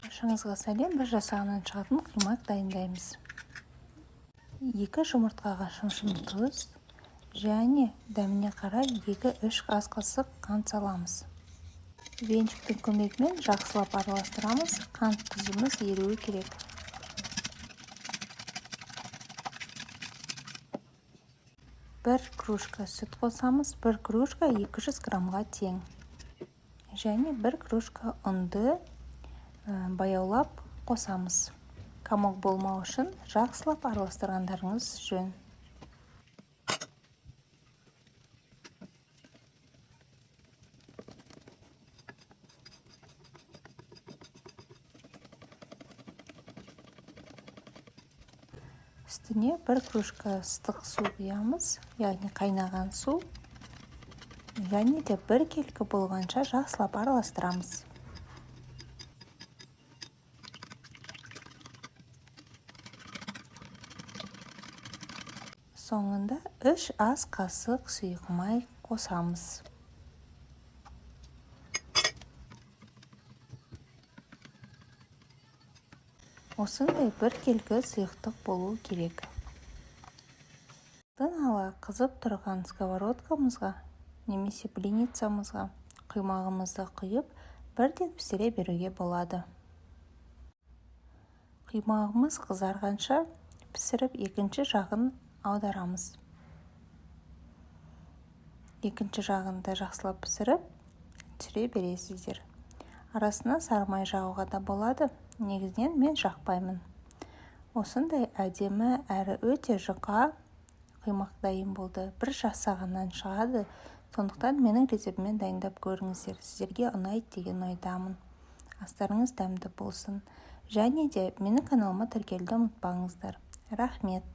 Баршаңызға сәлем! Бір жасағынан шығатын құймақ дайындаймыз. 2 жұмыртқаға шымшым тұз және дәміне қарай 2-3 ас қасық қант саламыз. Венчиктің көмегімен жақсылап араластырамыз. Қант тұзымыз еруі керек. 1 кружка сүт қосамыз. 1 кружка 200 граммға тең. Және 1 кружка ұнды баяулап қосамыз. Комок болмау үшін жақсылап араластырғандарыңыз жөн. Үстіне 1 кружка ыстық су құямыз, яғни қайнаған су. Және де бір келкі болғанша жақсылап араластырамыз. Соңында 3 ас қасық сұйық май қосамыз. Осындай бір келкі сұйықтық болу керек. Алдын ала қызып тұрған сковородкамызға немесе блинницамызға құймағымызды құйып, бірден пісіре беруге болады. Құймағымыз қызарғанша пісіріп, екінші жағын аударамыз. Екінші жағын да жақсылап пісіріп, түсіре бересіздер. Арасына сары май жағуға да болады. Негізінен мен жақпаймын. Осындай әдемі әрі өте жұқа құймақ дайын болды. Бір жасағаннан шығады. Сондықтан менің рецептіммен дайындап көріңіздер. Сіздерге ұнайды деген ойдамын. Астарыңыз дәмді болсын. Және де менің каналыма тіркелуді ұмытпаңыздар. Рахмет.